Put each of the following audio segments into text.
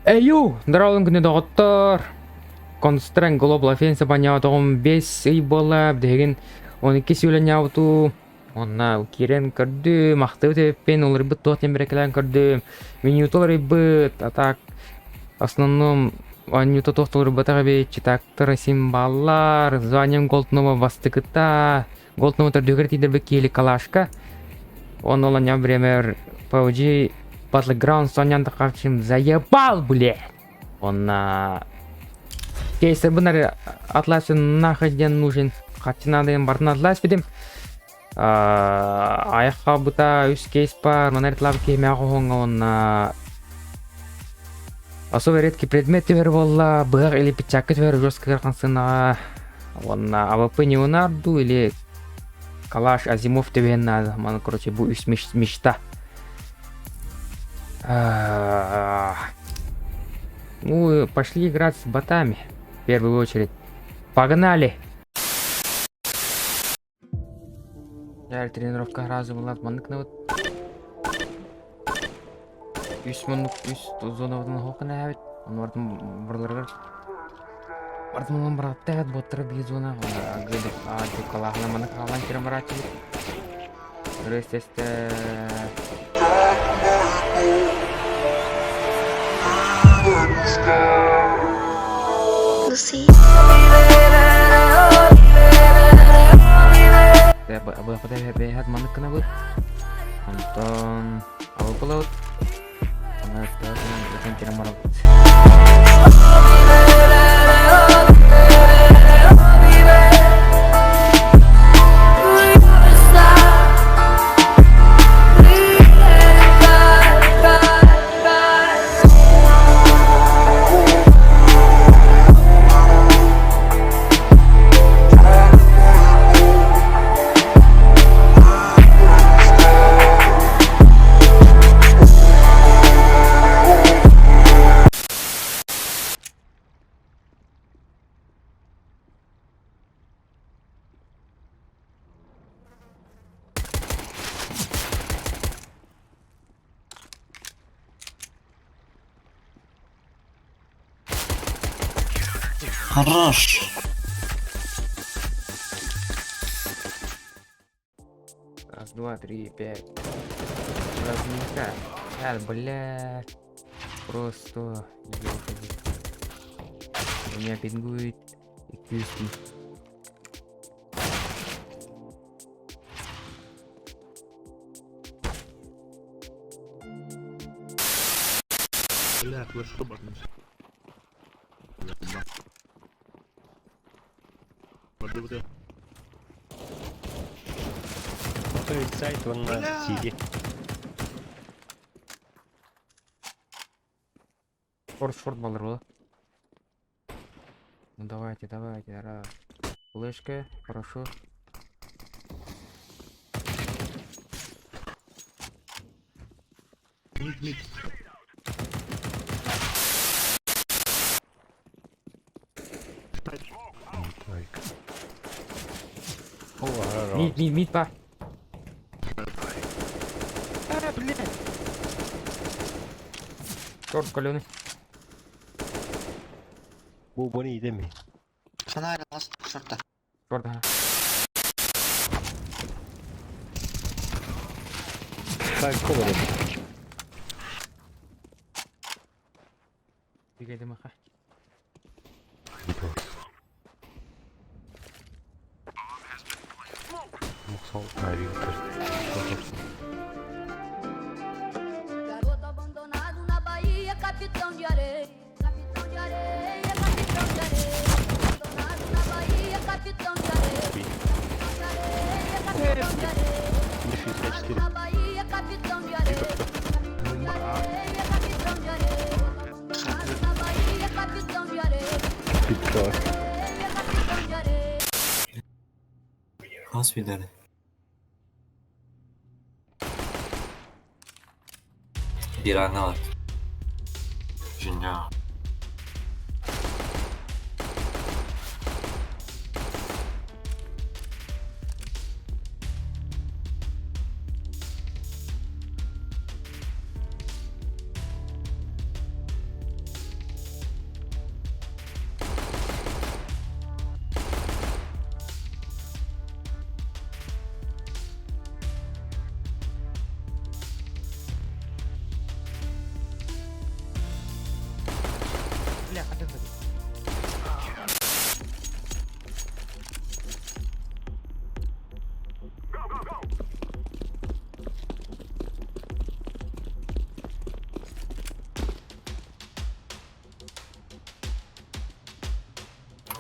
Эйу, здоровым күнү доҕоттор! Констрен Global Offensive банньаабатаҕым 5 ый буолла, билигин 12 сүүлэнньаабыту. Онно киирэн көрдүм, ахтыбыт эбиппин, уларыйбыт туох диэн бэрэкэлээн көрдүм. Менюта уларыйбыт, а так основном оонньуута туох да уларыйбатах эбит, читактар син бааллар, званием Голднова бастакыта, Голднова төрдүгэр тиийдэрбит киһили калашка. Онно олонньон бириэмэр PUBG Battlegrounds оонньоон таххарчым заебал, блядь! Онно кейсербин атласин нахуй диэн нужен харчы надо диэн бартын атлас битим айах хаалбыта үс кейс бар манар тлаб киһимээх оһоҥҥо уонна особо редкий предмет түһэр буолла быһах или печатка түһэр жесткий хансынаҕа уонна АВП Неонарду или Калаш Азимов түбэһэн наада маны короче бу үс мечта Ну, пошли играть с ботами в первую очередь. Погнали! Дьэ, тренировка сразу была маннык вот. Үс муннук үс зонабытын оһох гына Ону бартым барларыгар бартым онон бараттаат боттара биир зона калааһына маннык хаалан кирэн барааччыбыт. Рестесте Бэйэһэт маннык гынабыт. Онтон алгылабыт. Хорош. Раз, два, три, пять. Разминка. А, бля. Просто ёшки. У меня пингует и Бля, флешку можно. Сайт уонна сиди. Шорт, шорт балыр было. Ну давайте, давайте, раз. Флешка, хорошо. Мид, мид. Мид, мид, мид, па. А, блядь. Шорт каленый. Бу бу идеми. Фонарь ласт шорта. Шорт, ага. Так, cover. Бегай маха. Garoto abandonado na Bahia, capitão de areia. Capitão de areia, capitão de areia. Abandonado na Bahia, capitão de areia. Capitão de areia, capitão de areia. Abandonado na Bahia, capitão de areia. Capitão de areia, capitão de areia. Abandonado na Bahia, capitão de areia. Areia, capitão de areia. Хас видали. Bir anne var. Dünya.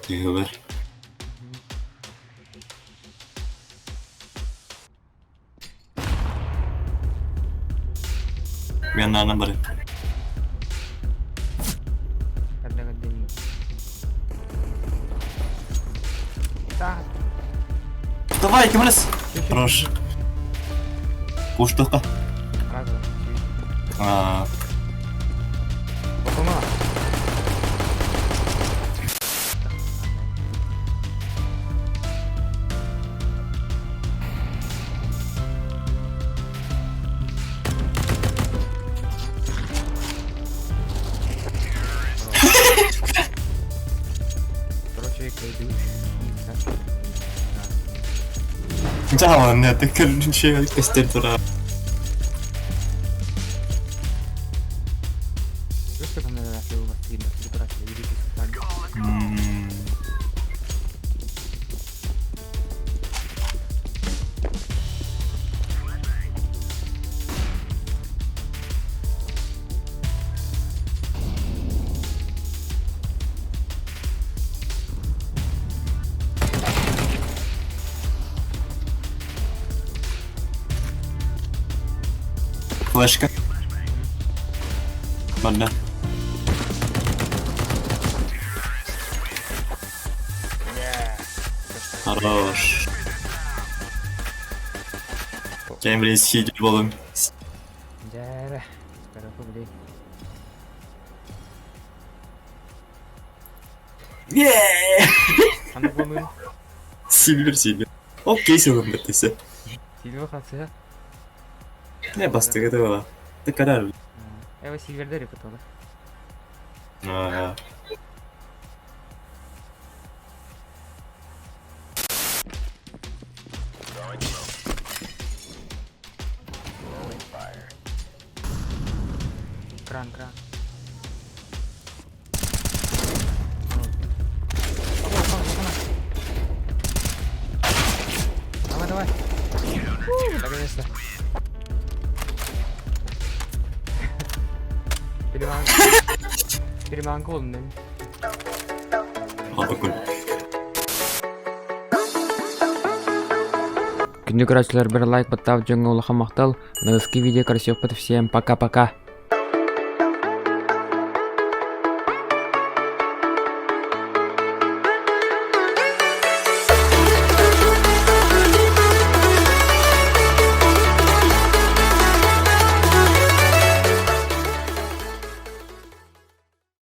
Тыһыбар. Мен наана барып. Давай, кимрес? Хорош. Куштуха. А. Дьаһалан это көрүнчү көстөр тура. Флешка. Манна. Хорош. Кембридж сидел болым. Дьэ, били. Ханнык буолуй? Сильвер, сильвер. Окей, сылым беттесе. Сильвер хатсыга. Не бастыгы да была. Ты когда? Эва Сильвердер репетола. Ага. Кран, кран. Давай, давай. Наконец-то. Переманка. Переманка oldu. Алакul. Күндү көрөөччүлэр бир лайк баттаабыт дьоҥҥо улахан махтал. Аныгыскы видео көрсүөхпүт. Всем пока-пока.